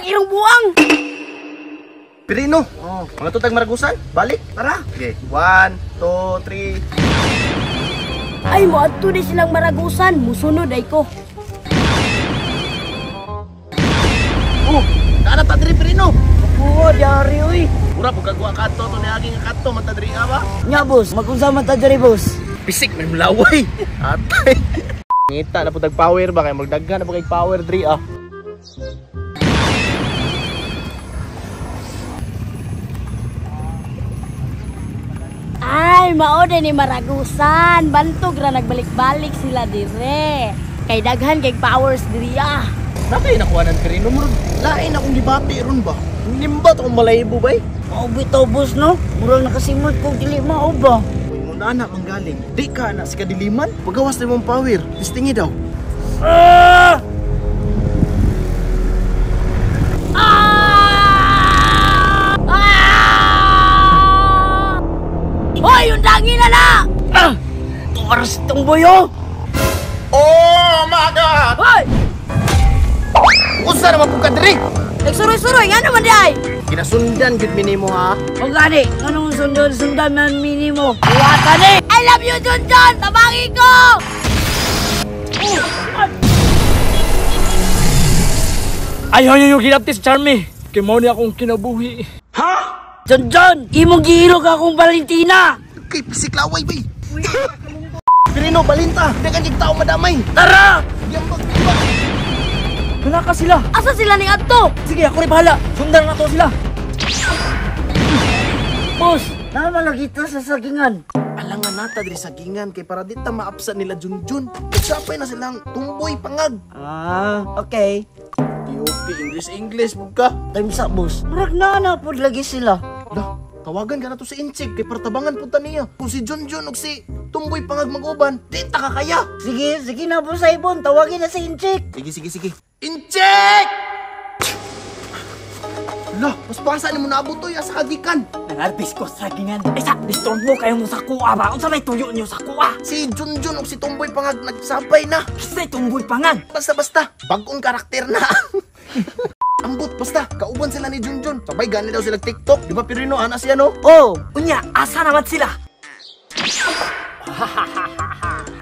mag-irong buang. Pirino. Oh. Mga tutag Maragusan, balik. Tara. Okay. 1, 2, 3. Ay, moadto di silang Maragusan, musunod ay ko. Oh, kana ta diri Pirino. Oo, diari oy. Mura pud kagwa kadto to niagi nga kadto man ta diri ba? Nya boss, magunsa man ta diri boss. Pisik man mulaway. Atay. Ngita na pud power ba kay magdaghan na pud kay power diri ah. Ay, mao din ni Maragusan. Bantog ra nagbalik-balik sila dire. Kay daghan kay powers diri ah. Nakay nakuha ng Pirino murag lain akong gibati ron ba? Nimba to kung malaybo bay. Mao bitaw boss no? Murag nakasimot kog dili mao ba? Muna na manggaling. Di ka na si kadiliman. Pagawas na mong power. Testingi daw. Ah! Ah! Ah! Hoy, undangin na na! Ah! Tuwaras itong boyo! Oh my God! Hoy! Usa naman po ka diri! Nagsuroy-suroy, nga naman di ay! Ginasundan gud minimo ha. O gani, anong sundan-sundan man minimo? Buwatan eh! I love you, Junjun! Tabangi ko! Ayaw niyo yung ginapti si Charmy. Kay mao ni akong kinabuhi. Ha? Junjun! Imong giilog akong Valentina! Kay pisiklaway bay. Pirino, balinta! Dagan kay tao madamay. Tara! Yambak, yambak. Wala ka sila. Asa sila ning adto? Sige, ako rin bahala. Sundan na to sila. Boss, naman lagi ta sa sagingan. Alangan nata diri sa gingan kay para di ta maapsa nila Junjun. Nagsapay na silang tumboy pangag. Ah, okay. Di okay, English bug ka. Time sa boss. Murag na na pod lagi sila. Lah, tawagan ka na to si Inchik kay para tabangan pud ta niya. Kung si Junjun ug si Tumboy pangag mag-uban, di ta kakaya. Sige, sige na boss Ibon, tawagin na si Inchik. Sige, sige, sige. Inchik! Lah, mas pasa ni mo naabot to ya sa kagikan. Nangarbis ko sa sagingan. Isa, disturbo kayo mo sa kuha ba? Unsa may tuyo niyo sa kuha? Si Junjun ug si Tumboy pangag nagsapay na. Kisay Tumboy pangag. Basta basta, bagong karakter na. Ambot basta, kauban sila ni Junjun. Sabay gani daw sila TikTok, di ba Pirino ana siya no? Oh, unya asa naman sila?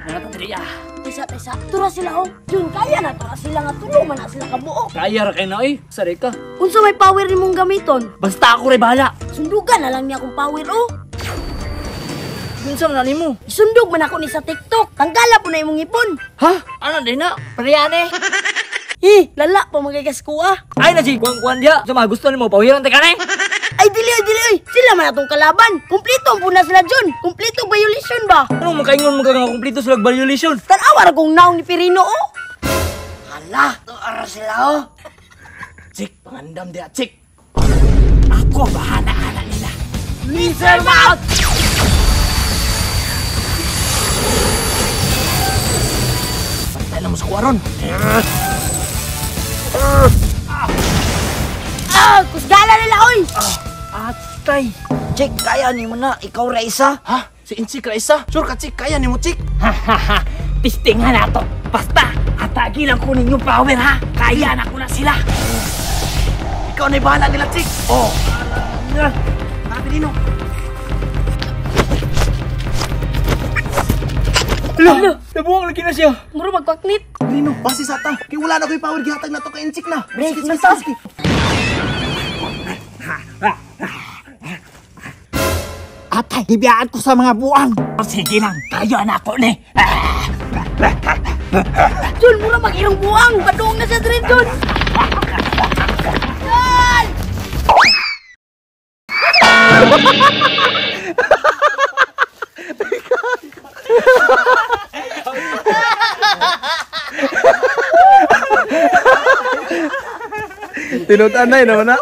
Nangatadriya. Tisa, tisa. Tura sila oh. Jun, kaya na tura sila nga tulo man na sila kabuok. Kaya ra kay na eh. Sari ka. Unsa may power nimong gamiton? Basta ako ray bahala. Sundugan na lang niya akong power oh. Unsa man nimo? Isundog man ako ni sa TikTok. Tanggala po na imong ipon. Ha? Ano din na? Parehane. Eh, lala pa magigas ko ah. Ay na si kuan-kuan diya. Sa mga gusto nimo pawiran ta kanay. Ay dili ay dili ay. Sila man atong kalaban. Kumpleto po na sila Jun. Kumpleto violation ba? Ano makaingon mo ka nga kumpleto sila violation? Tan-awa ra kong naong ni Pirino oh. Hala, tuara sila oh. Chik, pangandam diya, chik. Ako bahala ana nila. Mr. Mat! Pantay na mo sa kuwaron. Ah, kusgala nila oy. Atay. Chik, kaya ni mo na, ikaw ra isa. Ha? Si Inchik ra isa? Sure ka chik, kaya ni mo chik? Hahaha. Testingan na to. Basta, atagi lang ko ninyong power ha. Kaya na ko na sila. Ikaw na bahala nila chik. Oh. Tara Pirino. Ala, nabuang lagi na siya. Muro magkwaknit. Pirino, basi sa ta. Kay wala na ko'y power gihatag na to kay Inchik na. Break Sige, na sige, ta. sige. Atay, gibiyaan ko sa mga buang. Sige lang, kaya na ako ni. Jun, mura mag-irong buang. Padung na siya diri, Jun. Jun! Tinutan na yun naman na.